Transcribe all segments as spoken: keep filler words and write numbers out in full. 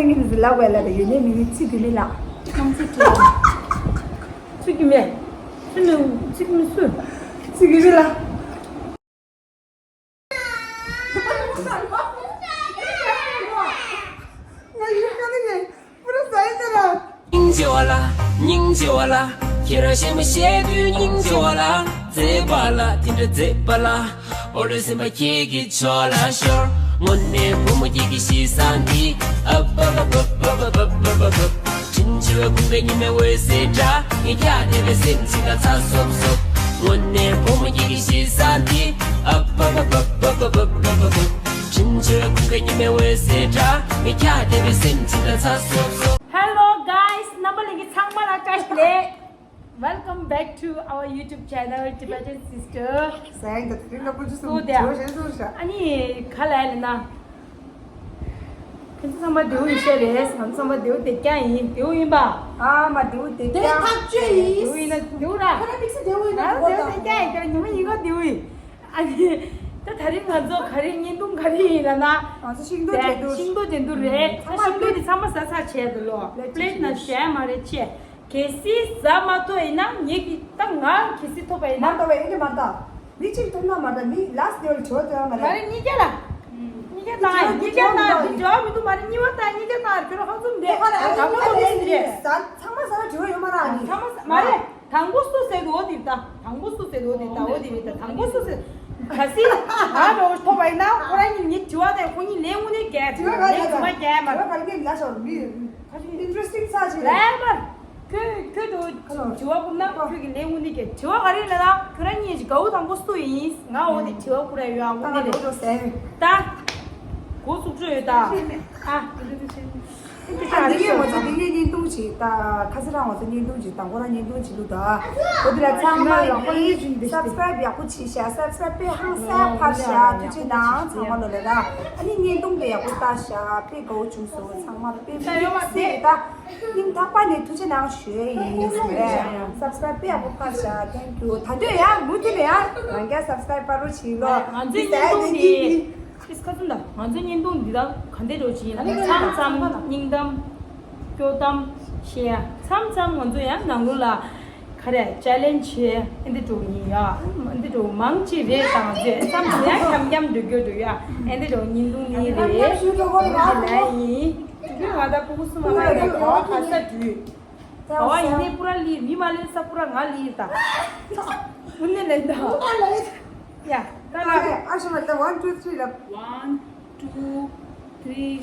ངས་ལབ་དགོས་ལབ་དེ་ཡོད་ནས་མི་མི་ཚིག་གི་མི་ལ། ཚིག་གི་མི། ཚིག་གི་མི། ཚིག་གི་མི་སུ། ཚིག་གི་མི་ལ། སྙིང་རྗེ་བ་ལ། སྙིང་རྗེ་བ་ལ། ཁྱེད་རང་གཞན་མ་བཤད་དུས་སྙིང་རྗེ་བ་ལ། མཛེས་པ་ལ་དེ་འདྲ་མཛེས་པ་ལ། འོ་རེ་སེམས་པ་ཁྱེད་ཀྱི་ཕྱོགས་ལ་ཤོར། དངོས་གནས་བུ་མོ་ཁྱེད་ཀྱི་གཤིས་བཟང་འདི། ཨ་པ་པ་པ། དྲིན་ཆེ་བའི་ཁུངས་ལྡན་ཉི་མའི་འོད་ཟེར་འདྲ། ངས་ཁྱེད་བསྡད་པའི་སེམས་ཅིག་ལ་ཚ་སོབ་སོབ། དངོས་གནས་བུ་མོ་ཁྱེད་ཀྱི་གཤིས་བཟང་འདི། ཨ་པ་པ་པ། དྲིན་ཆེ་བའི་ཁུངས་ལྡན་ཉི་མའི་འོད་ཟེར་འདྲ། ངས་ཁྱེད་བསྡད་པའི་སེམས་ཅིག་ལ་ཚ་སོབ་སོབ། Hello guys, རྣམ་པ་ལྷན་རྒྱས་ཚང་མ་ལ་བཀྲ་ཤིས་བདེ་ལེགས། Welcome back to our YouTube channel, Tibetan Sister. སེང་གེ་དེ་རིང་ལ་པོ་ཅི་སུ་སུ་དེ་ཡ། བྱོས་ཞེས་སུ་ཤ། ཨ་ནི་ག་ལ་ལ་ན། ཁྱེད་ཚོ་ཚང་མ་བདེ་པོ་ཡིན་ཤེས་རེད། ང་ཚོ་ཚང་མ་བདེ་པོ་བདེ་རྐྱང་ཡིན། བདེ་པོ་ཡིན་པ། ཨ་མ་བདེ་པོ་བདེ་དེ་རྐྱང་། ཐག་གཅོད་ཡིན། བདེ་པོ་ཡིན་ན་བདེ་པོ་ར། ཁ་ན་དམིགས་བསལ་བདེ་པོ་ཡིན་ན་ང་ཚོ་བདེ་པོ་བདེ་རྐྱང་ཡིན། ཁྱེད་རང་ཉི་མ་ཡིན་ག་བདེ་པོ་ཡིན། ཨ་ནི་ད་ད་རིང་ང་ཚོ་ག་རེ་བརྙན་ཐུང་ག་རེ་ཡིན་ལ་ན། ང་ཚོ་ཤིང་ཏོག་འགྲན་བསྡུར། ཤིང་ཏོག་འགྲན་བསྡུར་རེད། ཚང་མ་ཤིང་ཏོག་དེ་ཚང་མ་ཟ་ཚར་བྱས་འདུག་ལོ། པི་ལེ་ཊི་ནང་བཞག་མ་རེད་ཆེ། གལ་སྲིད་ཟ་མ་ཐུབ་ཡིན་ན་ངེད་ཀྱི་ད་ང་གལ་སྲིད་ཐོབ་པ་ཡིན་ན། མ་ཐོབ་པ་ཡིན་གྱི་མ་ཐོབ། མི་གཅིག་ཐོབ་ན་མ་ཐོབ། མི་ལ་སི་ཊི་ལེ་ཝལ་བྱོས་ཐོབ་མ་མ་རེད། རེད་གཉིས་ཀ་ལ། གཉིས་ཀ་བཏང་། གཉིས་ཀ་བཏང་། འགྲོ་མི་འདུག་མ་རེད། གཉིས་པ་བཏང་། གཉིས་ཀ་བཏང་། ཁྱོད་རང་ཧ་ཙུམ་འདས། དེ་ཁ་ལ་ཨ་དང་པོ་ནི་ཐོབ་ཡིན་རེད། ཚང་མ་ཟ་ན་དྲི་བ་ཡོད་མ་རེད། ཨ་ནི་ཚང་མ་ཟ་མ་རེད། དང་པོ་སུ་ཟེར་འདུག་འོ་དེ་ལྟ། དང་པོ་སུ་ཟེར་འདུག་འོ་དེ་ལྟ། འོ་དེ་རེད་ད། དང་པོ་སུ་ཟེར། གལ་སྲིད་ང་འགྲོ་ཐོབ་པ་ཡིན་ན་ཁོ་རང་གཉིས་ངའི་དྲི་བ་དེ་ཁོ་གཉིས་ལན་དངོས་གནས་རྒྱག་དྲི་བ་ག་ལན་རེ་དུ་མ་རྒྱག་མ་དྲི་བ་ག་ལ་ལ་ཤོར་མི། ཁ་ཅིག་ཨིན་ཊི་རེ་སི་ཊིང་ཚ་ཅིག་རེད། རེད་མ། ཁྱོད་ཁྱོད་འགྲོ་ཁ་ལོ་དྲི་བ་ཁོ་ན་ཁྱོད་ཀྱི་ལན་དངོས་གནས་རྒྱག་དྲི་བ་ག་རེ་ལ་ན་ཁྱོད་རང་གཉིས་ཀྱི་དགའ་བོ་དང་པོ་སུ་ཡིན། ང་འོ་དེ་དྲི་བ་ཁོ་ར་ཡོད་ཨ། དངོས་གནས་རེད་ད། འགོ་ཚུགས་འགྲོ་ཡོད་ད། ཨ། ཨ་འདི་ངས་ང་ཚོ་འདི་ངས་བརྙན་ཐུང་ཅིག་ད་ཁ་སང་རང་ང་ཚོ་བརྙན་ཐུང་ཅིག་དང་པོ་རང་བརྙན་ཐུང་ཅིག་བླུགས་ད། འོ་དེ་ལ་ཚང་མ་ཡིན་སབ་སི་ཀ་རེབ་ཡག་པོ་བྱེད་ཤག་སབ་སི་ཀ་རེབ་དཔེ་ཧང་སང་ཕར་ཤག་ཐུགས་རྗེ་གནང་ཚང་མ་ལོ་ལ་ར། ཨ་ནི་བརྙན་ཐུང་དེ་ཡག་པོ་ལྟ་ཤག་དཔེ་དགའ་བོ་བྱུང་སོང་ཚང་མ་ལ་དཔེ་མི་སྲིད་ད། སྙིང་ཐག་པ་ནས་ཐུགས་རྗེ་གནང་ཞུ་ཡས་ཡིན་ཟེར་རེད། སབ་སི་ཀ་རེབ་དཔེ་ཡག་པོ་ཕར་ཤག་ཐེང་ཀིའུ། ད་འདོད་ཡང་མུ་མཐུད་ནས་ཡང་རང་རྒྱལ་སབ་སི་ཀ་རེབ་པ་རུ་བྱིན་ལོ། ང་ཚོའི་བརྙན་ཐུང་འདི། ཨིས་ཁ་ཚུན་ད་ང་ཚོའི་བརྙན་ཐུང་འདི་དག་ག་འདྲས་འགྲོ་བྱིན་ཡིན་ན་མཚམས་མཚམས་སྙིང་གཏམ། སྐྱོ་གཏམ། བཤད་ཡ་མཚམས་མཚམས་ང་ཚོ་ཡང་ནང་ལོགས་ལ་ག་རེ་ཅེ་ལེན་ཇི་ཨེ་འདི་འགྲོ་ཡིན་ཡ། འདི་འགྲོ་མང་ཅི་རེད་དང་ཟེར་མཚམས་མཚམས་ཡང་འཁྱམ་འཁྱམ་འགྲོ་རྒྱུ་འགྲོ་ཡ། ཨེ་འདི་འགྲོ་བརྙན་ཐུང་གཉིས་རེད། འདི་ལ་ཡིན། ང་ད་ཕྲུ་གུ་གསུམ་མ་ཡིན་ན་ག་བ་ག་ས་འགྲུལ། ག་བ་ཡིན་ནའི་པུ་ར་ལི་མི་མ་ལེན་ས་པུ་ར་ང་ལི་ད། དངོས་གནས་ལེན་ད། ཡ། ད་ལ། ཨ་ཤ་མ་ད་one two three ལ། One, two, three.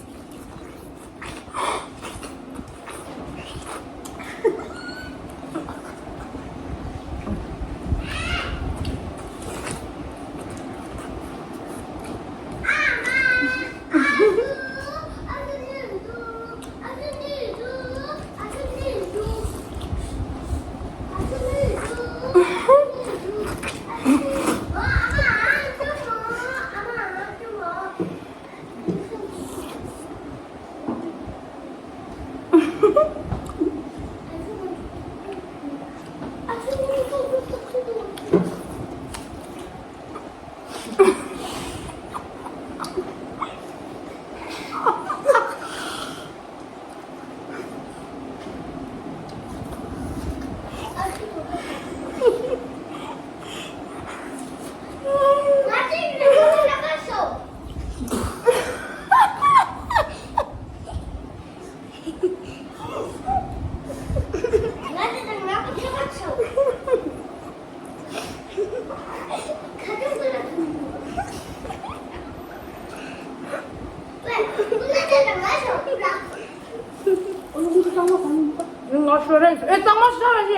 ང་ཤོར་རེད། ཨེ་གཙང་མ་ཤོར་རེད།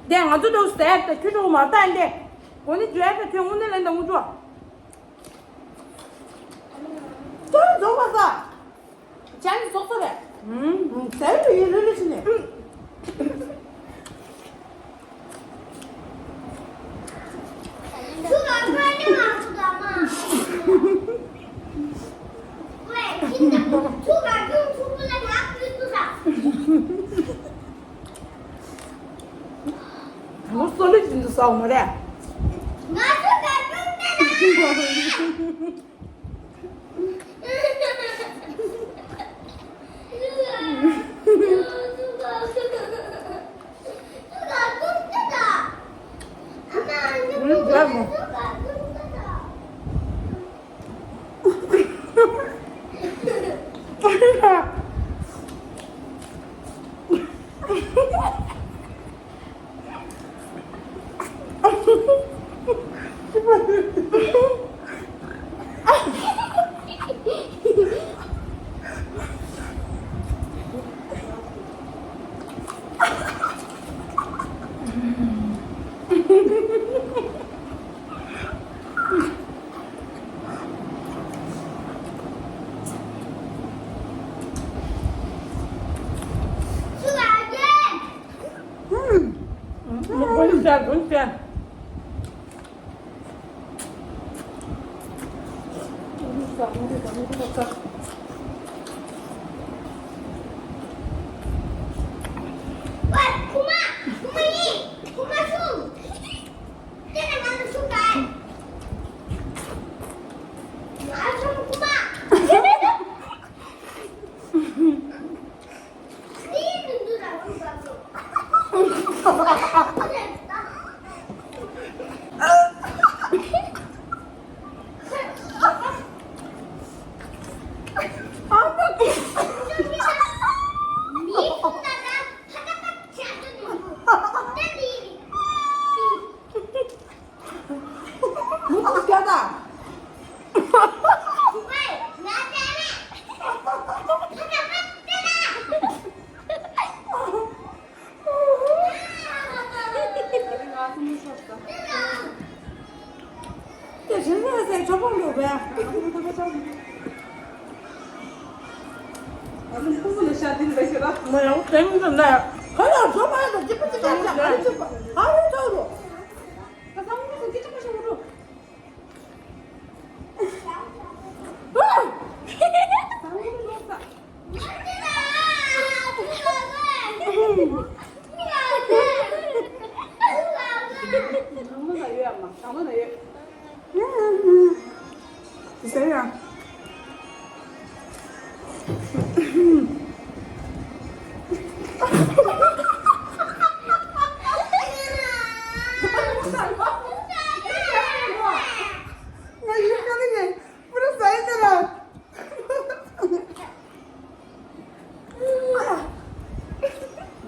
དེ་ང་ཚོ་དུ་ཟེར་ཏེ་ཁྱོད་ཚོ་མ་ལྟ་ཡིན་ཏེ། གོ་ནི་བརྗོད་ཡ་ད་ཁྱོད་དངོས་གནས་ལན་དང་དངོས་གྲུབ། ཁྱོད་རྫོགས་པ་ས། ཅན་རྫོགས་ས་རེད། ཨུམ། ཟེར་དུ་ཡིན་རེ་རེ་བྱས་ནས། ངོ་སོ་ལེ་ཅིན་དུ་སོག་མོ་རེད། ང་ཚོ་ག་ཚོད་དེ་ལ། ཡ་དགོན་ཟེར།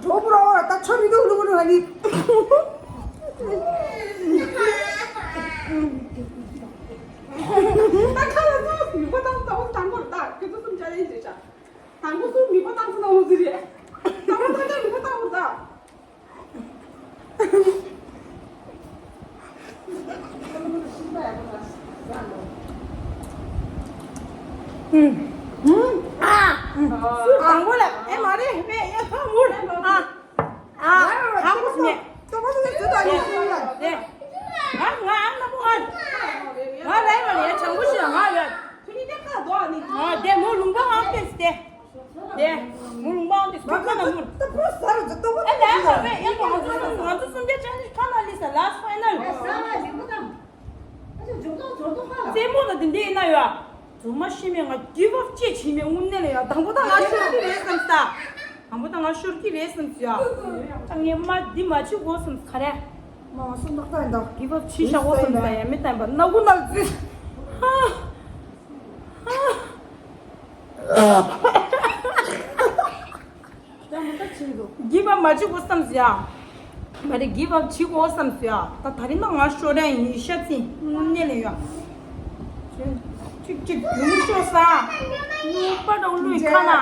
འགྲོ་བུ་ར་བ་ད་ཆོ་མི་འདུག་ལུག་ལུག་ཧ་ནི། ད་ཁ་ལ་ཚོ་མི་གོ་དང་ད་འོ་དང་པོར་ད་ཁྱོད་ཚོ་གསུམ་ཅ་ལེན་བྱེད་བྱ། དང་པོ་གསུམ་མི་གོ་དང་ཚོ་ན་འོ་ཟི་རེད། ད་འོ་ད་ད་མི་གོ་དང་འོ་ད། ཨ། སུ་དང་པོ་ལ་ཨེ་མ་རེད་མེད་ཡ་ཁ་མུར་ཨ། ཨ། དང་པོ་སུ་མེད། ང་ང་ཨ་ན་པོ་ང་ང་རེད་མ་རེད་དྲང་པོ་ཞིག་ང་ཡོད། ང་དེ་མོ་ལུང་པ་ཨང་ཏེ་སྟེ། དེ་མུ་ལུང་པའང་དེ་སུ་ཁ་ན་མུར། ཨ་ད་ཡང་མ་བས་ཡང་ང་ཚོ་ང་ཚོ་སུམ་བརྒྱ་ཅན་ཁ་ན་ལི་ས་ལ་ཕའི་ནལ། རྩེད་མོ་ལ་དེ་འདྲ་ཡིན་ན་ཡོད། རྫུན་མ་ཤི་མེད་ང་གིབ་ཨབ་ཅེས་བྱེད་མེད་དངོས་གནས་ལ་ཡོད། དང་པོ་ད་ང་ཤོར་གི་རེད་བསམ་ས། དང་པོ་ད་ང་ཤོར་གི་རེད་བསམ་ས་ཡོད། ད་ངས་མ་འདི་མ་བྱེད་དགོས་བསམ་ས་ག་རེ། མ་ང་སུ་ནག་ད་ཡིན་ད། གིབ་ཨབ་བྱེད་བཞག་དགོས་བསམ་ས་ཡ་མི་བསྟན་པ་ན་གུ་ནལ་རྩེད། ཧ། ཧ། ད་མ་ད་ཕྱིན་འདུག་གིབ་ཨབ་མ་བྱེད་དགོས་བསམ་ཟེར་ཡ། མ་རེད་གིབ་ཨབ་བྱེད་དགོས་བསམ་ཟེར་ཡ། ད་ད་རིང་ན་ང་ཤོར་ཡ་ཡིན་ཤ་ཚིན་དངོས་གནས་ལ་ཡ། ཅིག་ཅིག་ཡུམ་ཤོར་ས། ནུས་པ་འགྲོ་ལུས་ཁ་ན་ཨ།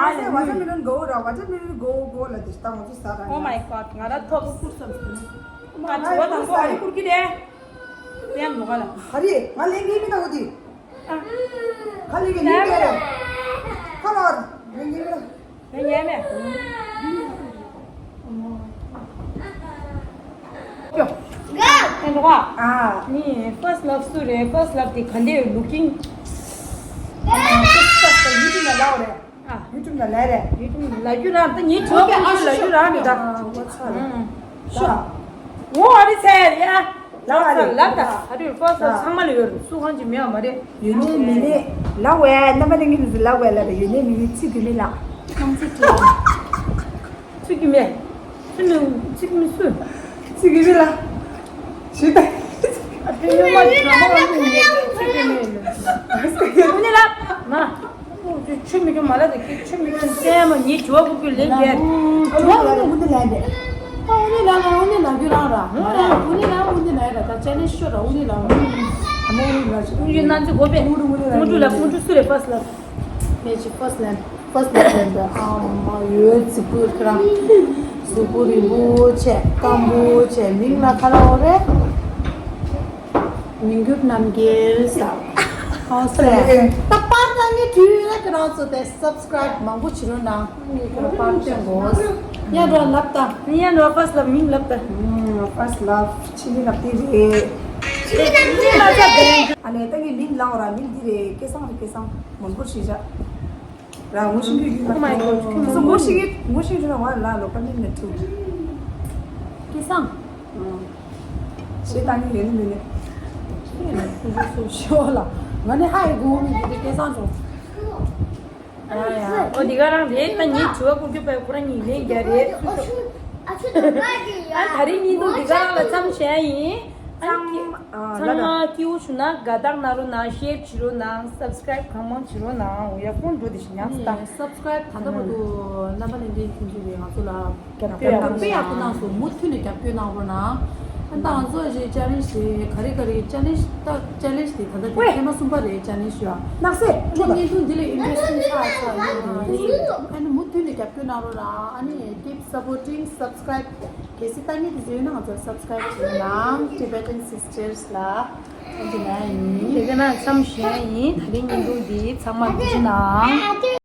ན་སེ་ཝ་ཊར་མེ་ལོན་གོ་ར་ཝ་ཊར་མེ་ལོན་གོ་གོ་ལ་དེ་ད་ང་ཚོ་ཟ་ར། Oh my god ང་ར་ཐོབ། ང་དྲི་བ་དང་པོ་ཨ་རི་ཁུར་གི་རེད། ཡང་འགྲོ་ག་ལ། ཧ་རི་ང་ལེན་གི་མི་ད་འོ་དེ། ཁ་ལི་གི་ནི་ཏེ་རེ། ཁ་ལ་རིང་གི་རེ། ཡ་ཡ་མེ། ཡོ། ཨེ་འགྲོ་ག་ཨ། ནི་first love སུ་རེད། First love དེ་ག་འདྲ་ཡོད་looking། ཨ། ཡུ་ཊུབ་ལ་ལའོ་རེད། ཨ། ཡུ་ཊུབ་ལ་ལའི་རེད། ཡུ་ཊུབ་ལ་ལ་རྒྱུ་རང་ད་ངའི་ཇོ་ཨོ་ཁེ་ཨ་ལ་རྒྱུ་རང་མི་ད། ཨ། ཨོ་ཚ་རེད། ཤོ། ཨོ་ཨ་རི་ཚེ་ཡ། ལབ་ཨ་རི། ལབ་ད་ཨ་རི་ཕར་སི་ལབ་ཚང་མ་ལ་ཡོད་རེད། སུ་གང་ཅི་མེད་པ་མ་རེད། ཡོད་ནའི་མེད་ནའི་ལབ་བས་རྣམ་པ་ལྷན་རྒྱས་ལ་ལབ་བས་ལབ་པས་ཡོད་ནའི་མེད་ནའི་ཚིག་གི་མི་ལ། ཚིག་གི་མེད། ཚིག་མི་ཚིག་མི་སུ། ཚིག་གི་མི་ལ། ཞི་ད། ཨ་ཕི་ཉོ་མ་ཇོ་མོ་ཨ་ཕི་ཉོ་ཚིག་གི་མི་ལ། ཨ་སྐད་ཡོད་ནི་ལ། མ། ཆུ་མི་སྐྱོན་མ་ལ་དེ་ཁྱེད་ཆུ་མི་སྐྱོན་སེམས་མ་ཉིད་ཇོ་བོ་གུ་ལེན་རྒྱལ། ཇོ་བོ་གུ་ལེན་རྒྱལ། ཨ་འོ་ནི་ལ་ལ་འོ་ནི་ལ་རྒྱུ་རང་ར། འོ་ནི་ལ་འོ་ནི་ལ་ར་ད་ཅ་ནི་ཤོ་ར་འོ་ནི་ལ་ར། ཨ་མོ་འོ་ནི་ལ་ཅི། ཀུན་གྱི་སྣང་ཚེ་གོ་པས། ཀུན་གྱི་ལ་ཀུན་གྱི་སུ་རེད་ཕར་སི་ལབ། ངས་ཅི་ཕར་སི་ལབ། ཕར་སི་ལབ་ལབ་པས་ཨ་མ་ཡོད་ཙི་པུར་ཁ་རང་། གཟུགས་པོ་རིང་པོ་བྱས་སྐམ་པོ་བྱས་མིང་ལ་ཁ་ལ་འོ་རེད། མི་འགྱུར་རྣམ་རྒྱལ་ཟེར། ཨོ་ཟེར། ད་པར་ ད་ངས་དུས་རབས་ཀྱི་རང་ཚོ་དེ་སབ་སི་ཀ་རའིབ་མང་པོ་བྱེད་རོགས་གནང་། ངས་ཁྱོད་ལ་པར་སྟོན་དགོས། ཡ་འགྲོ་ལབ་ད། ཡ་འགྲོ་ཕར་སི་ལབ་མིང་ལབ་ད། ཕར་སི་ལབ་ཕྱི་ནི་ལབ་དེ་རེད། ཨ་ནེ་ད་ངས་མིང་ལབ་ར། མིང་འདི་རེད། སྐལ་བཟང་རེད། སྐལ་བཟང་མང་པོ་ཞིག་བཞག་ར། ངོ་ཤེས་ཀྱི་ཡིན་པ། ངོ་ཤེས་ཀྱི་ངོ་ཤེས་ཀྱི་ར། བ་ལ་ལོ་ཀ་མིང་ནི་ཐུག་སྐལ་བཟང་། ཞེས་ད་ནི་ཡོད་ནི་མི་ནི། ཤེས་ན་ཁུ་ཚོ་ཤོ་ལ། ང་ནི་ཧ་ཡི་གོ་མི་འདུག་སྐལ་བཟང་ཚོ། ཨ་ཡ། ཨོ་འདི་ག་རང་རེད། ད་ངའི་དྲི་བ་བཀོད་རྒྱུ་པའི་ཁོ་རང་ཉིད་ལན་རྒྱག་རེད། ཨ་ད་རིང་ཉིན་དུ་འདི་ག་རང་ལ་མཚམས་བཞག་ཡིན། ཨ་ཚང་མ་ཚང་མ་སྐྱིད་པོ་བྱུང་ན་དགའ་རྟགས་གནང་རོགས་གནང་། ཤེར་བྱེད་རོགས་གནང་། སབ་སི་ཀ་རའིབ་གང་མང་བྱེད་རོགས་གནང་། འོ་ཡ་ཁོང་འགྲོ་དེ་ཞིག་ཉག་སི་ད། སབ་སི་ཀ་རའིབ་ད་ལྟ་བར་དུ་རྣམ་པ་ལྷན་རྒྱས་མཐུན་སྒྲིལ་རེད། ང་ཚོ་ལ་རྒྱབ་སྐྱོར་དཔེ་ཡག་པོ་གནང་སོང་། མུ་མཐུད་ནས་རྒྱབ་སྐྱོར་གནང་རོགས་གནང་། ཨ་ད་ང་ཚོ་ཞེས་ཅ་ལེན་ཇི་ཞེས་ག་རེ་ག་རེ་ཅ་ལེན་ཇི་ད་ཅ་ལེན་ཇི་དེ་ད་ལྟ་དེ་ཐེངས་མ་གསུམ་པ་རེད། ཅ་ལེན་ཇི་ཡ། ནག་སེ་ཨ་ནི་བརྙན་ཐུང་འདི་ལ་ཨིན་ཊ་རེ་སི་ཊིང་ཆགས་ཚར་ཡོད་རེད། ཨ་ནི་མུ་མཐུད་ནས་རྒྱབ་སྐྱོར་གནང་རོགས་གནང་། ཨ་ནི་keep supporting, subscribe. གལ་སྲིད་ལྟ་མཁན་དེ་ཚོ་ཡོད་ན་ང་ཚོར་སབ་སི་ཀ་རའིབ་བྱེད་རོགས་གནང་། Tibetan Sisters ལ་ཨ་ནི་ང་ཡིན། དེ་ག་ན་མཚམས་བཞག་ཡིན། ད་རིང་བརྙན་ཐུང་འདི་ཚང་མ་གཟིགས་གནང་།